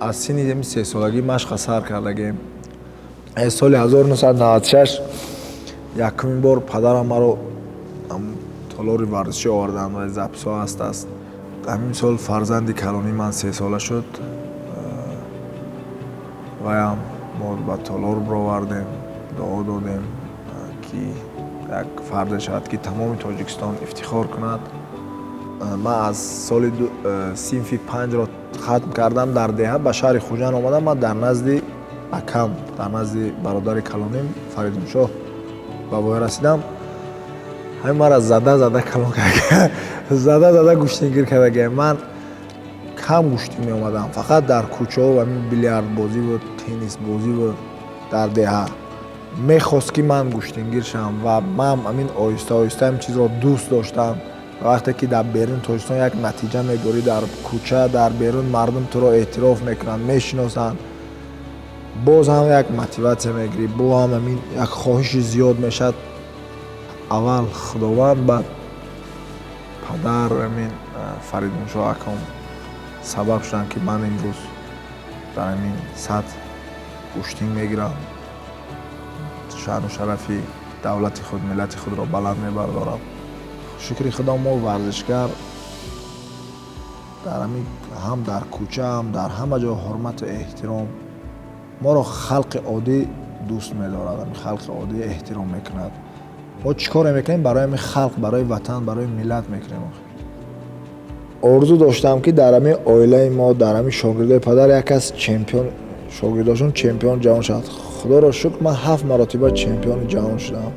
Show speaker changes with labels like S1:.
S1: Аз синни 3-солагӣ машқа сар кардагем. Соли 1996 якумин бор падарам маро толори варзишӣ оварданд ва записҳо ҳастааст. Ҳамин сол фарзанди калонии ман 3-сола шуд, ваям мо ба толор бировардем, дуо додем, ки як фарде шавад, ки тамоми Тоҷикистон ифтихор кунад. Ман аз соли синфи панҷро хатм кардам, дар деҳа ба шаҳри Хуҷанд омадам. Ман дар назди акам, дар назди бародари калоним Фаридуншоҳ ба воя расидам. Ҳамин мара зада зада калон, зада зада гӯштингир кардагиам. Ман кам гӯштин меомадам, фақат дар кӯчаҳо ҳамин билярдбозиву теннисбозиву дар деҳа. Мехост, ки ман гӯштингир шавам, ва ман ҳамин оҳиста оҳиста ҳамин чизро дӯст доштам. Вақте ки дар берун Тоҷикистон як натиҷа меборӣ, дар кӯча, дар берун мардум туро эътироф мекунанд, мешиносанд, боз ҳам як мотиватсия мегирӣ, бо ҳам ҳамин як хоҳиши зиёд мешавад. Аввал Худованд, баъд падар, ҳамин Фаридуншоҳ акам сабаб шуданд, ки ман имрӯз дар ҳамин сатҳ гӯштин мегирам, шаъну шарафи давлати худ, миллати худро баланд мебардорам. Шукри Худо, мо варзишгар дар ҳамин ҳам дар кӯча, ҳам дар ҳама ҷо ҳурмату эҳтиром. Моро халқи оддӣ дӯст медорад, ҳамин халқи оддӣ эҳтиром мекунад. Мо чӣ коре мекунем, барои ҳамин халқ, барои ватан, барои миллат мекунем. Орзу доштам, ки дар ҳамин оилаи мо, дар ҳамин шогирдои падар як кас чемпион, шогирдошон чемпион ҷаҳон шавад. Худоро шукр, ман ҳафт маротиба чемпиони ҷаҳон шудам.